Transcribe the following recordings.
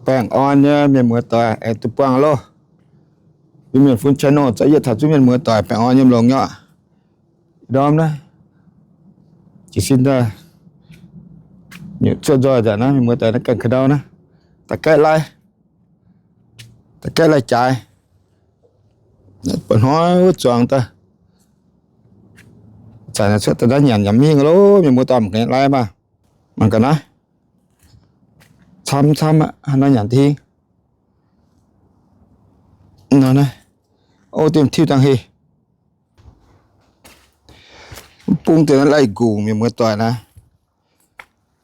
Baengh orn nyei mienh muoz doic, aengx duqv buangh loh. Iu-Mienh Fun channel za'yietv taux zuqc mienh muoz doic baengh orn nyei longx nyei. Ndorm naaiv jiez sin daaih nyutc cuotv nzoih nzengc naaiv, mienh muoz doic, naaiv gaengh ka'ndau naaiv, da'gaeqv lai, da'gaeqv lai-jaaix, ba'hnoi wuov zuangx daaih. Zanc naaiv cuotv daaih naaiv nyanc yaac mingh loh, mienh muoz doic, mangc gaax lai maah. Mangc gaax naaiv, camv camv aqv, haaix nor nyanc deix hingh. Nor naaiv, o, diem tiuv dangh heh. Mv bung deix naaiv lai-nqunc, mienh muoz doic, naaiv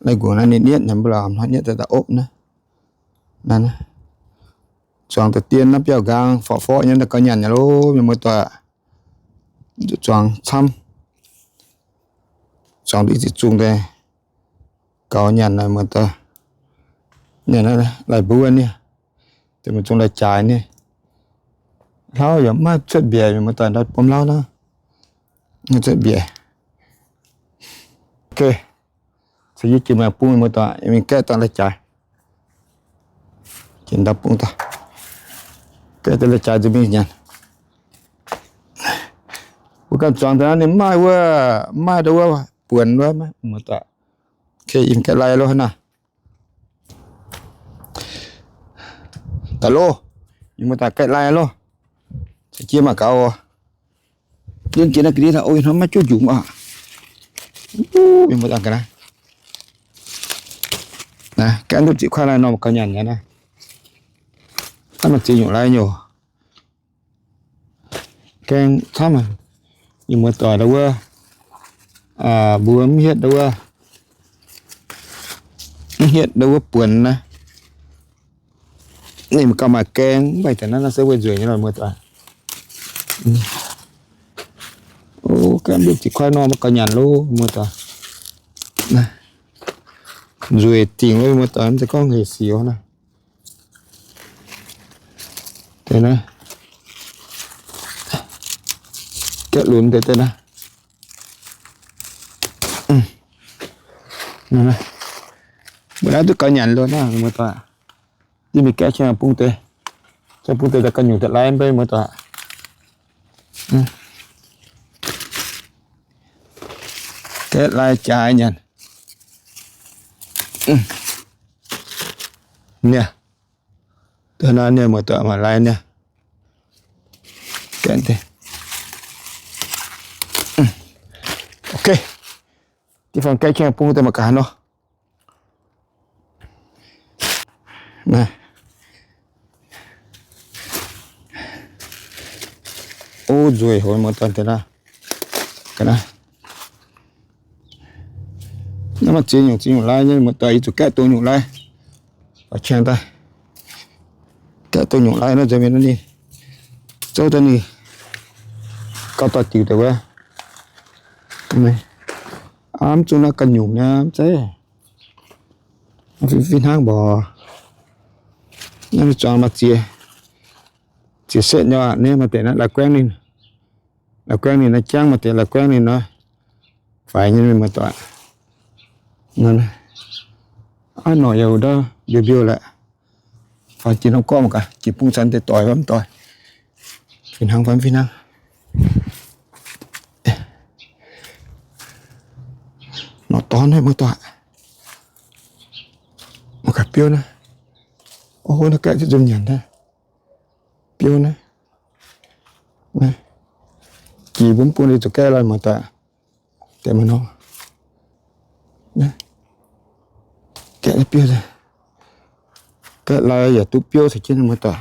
lai-nqunc naaiv ninh nietv nyanc mbuo lorqc, hnoi nietv daaih daaih opv naaiv. Zuangx daaih dien naaiv biauv nqaang forqv forqv nyei, daaih gauh nyanc nyei loh, mienh muoz doic. Zuangx camv, zuangx duqv i ziepc zungh deix, gauh nyanc naaiv muoz doic. Ninh naaiv lai-mbuo wuov nieh, deix mienh zungh lai-jaaix nieh. Hlauv yaac maiv cuotv mbiaec, mienh muoz doic, ndau bom hlauv naaiv, maiv cuotv mbiaec. Ok, caux yie jiex mingh bung, mienh muoz doic, mingh gaeqv daaih lai-jaaix. Jiex ndau bung daaih, gaeqv daaih lai-jaaix nzunc mingh nyanc. Mbuo ganh zuangx daaih naaiv ninh mv maaih wuov, mv maaih ndau wuov buonc wuov, mienh muoz doic. Ok, yie mingh gaeqv lai loh hnangv naaiv. Daaih loh, yie mbuo daaih gaeqv lai loh. Caux jienv mangc gaax oc. Liemh jiex naaiv ga'ndiev daaih, o, ih hnoi maiv juqv njungx oc. Mienh muoz doic, ga'naaiv, gaeqv duqv ziqc kuaaiv lai nor, gauh nyanc nyei naaiv. Hnangv maaih ziex nyungc lai nyei oc. Gaeng camv aqv. Mienh muoz doic, ndau wuov, mbuo mv hietv ndau wuov, mv hietv ndau wuov buonc naaiv. Ninh gauh maaih gaeng, mv baac deix naaiv se wuov nzueic nyei lorqc, muoz doic. O, gaeqv duqv ziqc kuaaiv nor maiv gauh nyanc loh, muoz doic. Nzueic dingc loh, muoz doic, mv zeiz gorngv hec sic naaiv. Deix naaiv, gaeqv lunx deix, deix naaiv. Mbuo naaiv duqv gauh nyanc loh naaiv, muoz doic. Yie mingh gaeqv qiex bung deix, qiex bung deix daaih ganh nyungc daaih lai mv bei, muoz doic. Gaeqv lai-jaaix nyanc. Nieh, da'naaiv nieh, muoz doic, maaih lai nieh. Ok, da'faanh gaeqv qiex bung deix mangc gaax nor. Naaiv, o, nzueic hoc, muoz doic, deix naaiv. Ga'naaiv, naaiv maaih ziex nyungc, ziex nyungc lai nyei, muoz doic. Yie zuqc gaeqv dongh nyungc lai, oix qangx daaih gaeqv dongh nyungc lai nor, nzueic mienh ninh zouv daaih ninh gauh doix-diuc deix wuov. Aa, mv zungv naaiv ganh nyungc nyei, mv zeiz. Fih hnangv mborqc. Naaiv zuangx maaih ziex, ziex setv nyei aqv. Naaiv maaih deix naaiv lai-guaengv ninh, lai-guaengv ninh naaiv jangv, maaih deix lai-guaengv ninh naaiv faix nyei, muoz doic. Aav, norqc yaac ndau mbiouh mbiouh lorqc. Faaux jiex norm gorqv mangc gaax, jiex bung caux deix doix wuov mv doix. Fih hnangv fai mv fih hnangv. Norqc dorn naaiv, muoz doic. Mangc gaax biouv naaiv. O, naaiv gaeqv zunv nyanc naaiv. Biouv naaiv. Jiex mbuo mv bung ninh zuqc gaeqv lai, muoz doic. Deix maaih nor. Gaeqv biouv, gaeqv lai yaac duqv biouv caux jienv, muoz doic.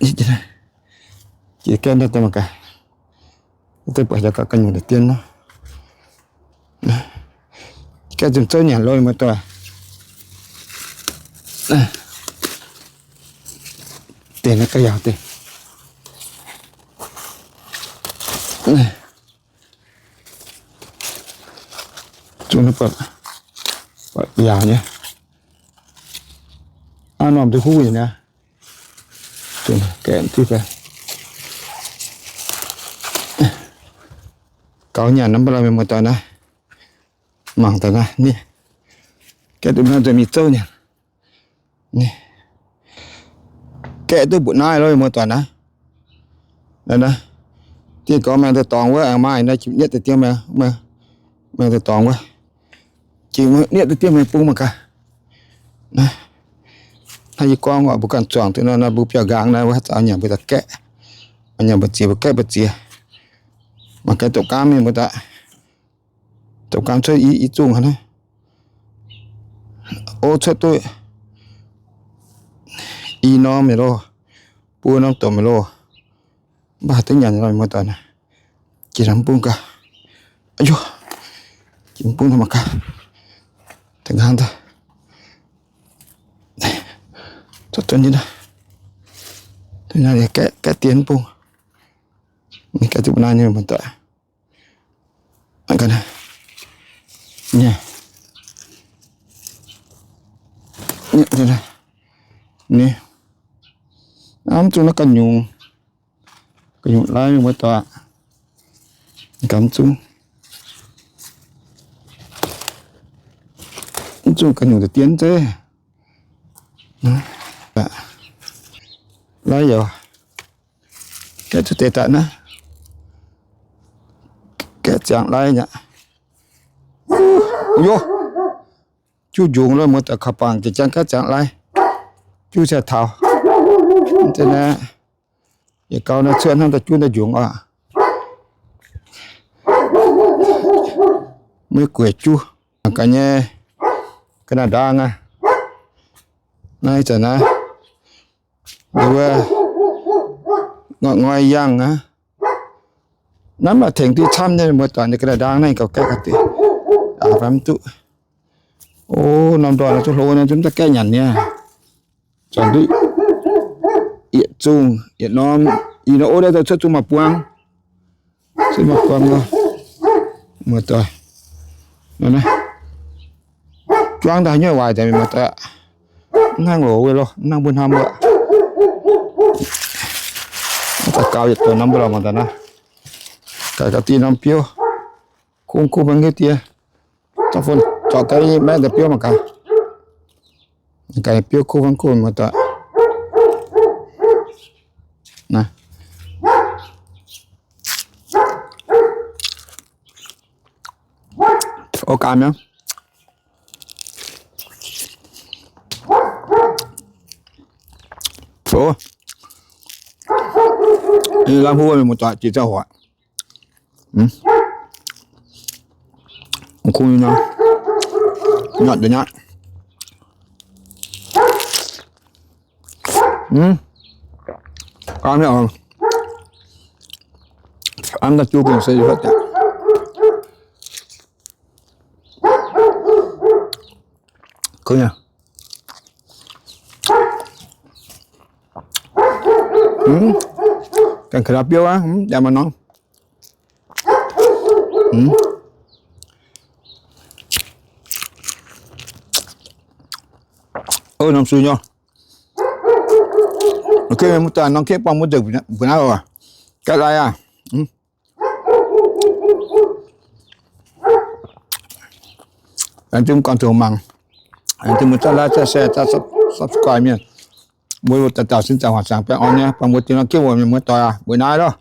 Jiex gaeqv naaiv daaih mangc gaax. Deix buatc yaac gauh ganh nyungc deix dien nor. Gaeqv nzunc zouv nyanc loh, muoz doic. Deix naaiv ga'yaauc deix. Zungv naaiv buatc, buatc yaauc nyei. Aav, norm deix huv nyei naaiv. Zungv gaeqv diuv daaih. Gaux nyanc nor mv baac lorqc, mienh muoz-doic naaiv. Mangc daaih naaiv, ninh Gaeqv duqv naaiv nzuonx mingh zouv nyanc. Gaeqv duqv mbuoqc naaiv lo, muoz-doic naaiv. Naaiv, dieh gorx maengx deix dorngx wuov, aengx maaih naaiv jiex nietv deix diemv, maengx deix dorngx wuov. Jiex nietv deix diemv maengx bung mangc gaax. Naaiv yie gorngv oc, mbuo ganh zuangx duqv nor, naaiv mbuo biauv-nqaang naaiv wuov, haaix zanc nyanc mbuo daaih gaeqv, nyanc mbu'ziex, mbuo gaeqv mbu'ziex. Mangc gaax doqc gaamv mienh mbuo daaih, doqc gaamv cuotv i, i zungh hnangv naaiv. Ov, cuotv duqv i norm mi'aqv loh, buo norm doqc mi'aqv loh. Mv baac haih duqv nyanc nyei lorh, muoz-doic naaiv. Jiex norm bung gaax. Aa, jiex norm bung mangc gaax. Da'nqaang daaih, gaeqv dien bung. Gaeqv duqv naaiv nyei, muoz-doic. Ni, mv zungh naaiv ga'nyungc, ga'nyungc lai, muoz-doic. Ga'nyungc, mv zungh ga'nyungc deix dien zeiv. Lai yoc. Gaeqv cuotv deix daaih naaiv. Gaeqv ziangx lai nyei. Yoh, juv njungx loh, muoz-doic, kaux bangc jiex jangv gaeqv ziangx lai. Juv ziouc taux. Yietc gau naaiv cuotv hnangv daaih juv daaih njungx oc. Maiv gueic juv. Ga'nyei ga'naaiv ndaang aqv. Naaiv zanc naaiv wuov ngoi yangh aqv. Naaiv maaih tengx duqv camv nyei, muoz-doic, nyei ga'naaiv ndaang naaiv gauh gaeqv gauh diqc. Aa, fai mv duqv. O, norm ndorm naaiv zungv hlo naaiv zungv mv daaih gaeqv nyanc nyei. Zanc duqv yietc zungh yietc norm, ih norm ov naaiv cuotv zungh maaih buang. Cuotv maaih buang loh, muoz-doic. Juangv daaih nyuoqc waaic daaih, muoz-doic. Mv hnangv loz wuov loh, mv hnangv mbuo hnamv wuov. Daaih gaux yietc douz norm mbuo lorz mangc daaih naaiv. Gaax gaux diqc norm biouv. Kuv kuv mangc hiuv diex. Zorqv fon zorqv gaax maengx daaih biouv mangc gaax. Gaax biouv kuv fangx kuv muoz-doic. O, gaam nyei. O, lamh huv muoz-doic, jiex zauh hoc. Kungx nyei nor, nyatc deix nyatc. Gaam nyei oc. An daaih juv gengh se huotv daaih. Kuv nyei. Ganh ka'ndau biouv aqv, yaac maaih norm. Norm sui nyei. Ok, muoz-doic, norm kepv buangh mbuo nzengc mbuo naaiv oc. Gaeqv lai aqv. Laengz zingh gorngv taux mangc. Laengz zingh mbuo zaqv like, zaqv share, zaqv subscribe mienh. Mbuo daux dauh sin zaangc huaang zaangc baengh orn nyei, buangh mbuo dingh norm kepv mbuo mienh muoz-doic aqv. Mbuo naaiv loh.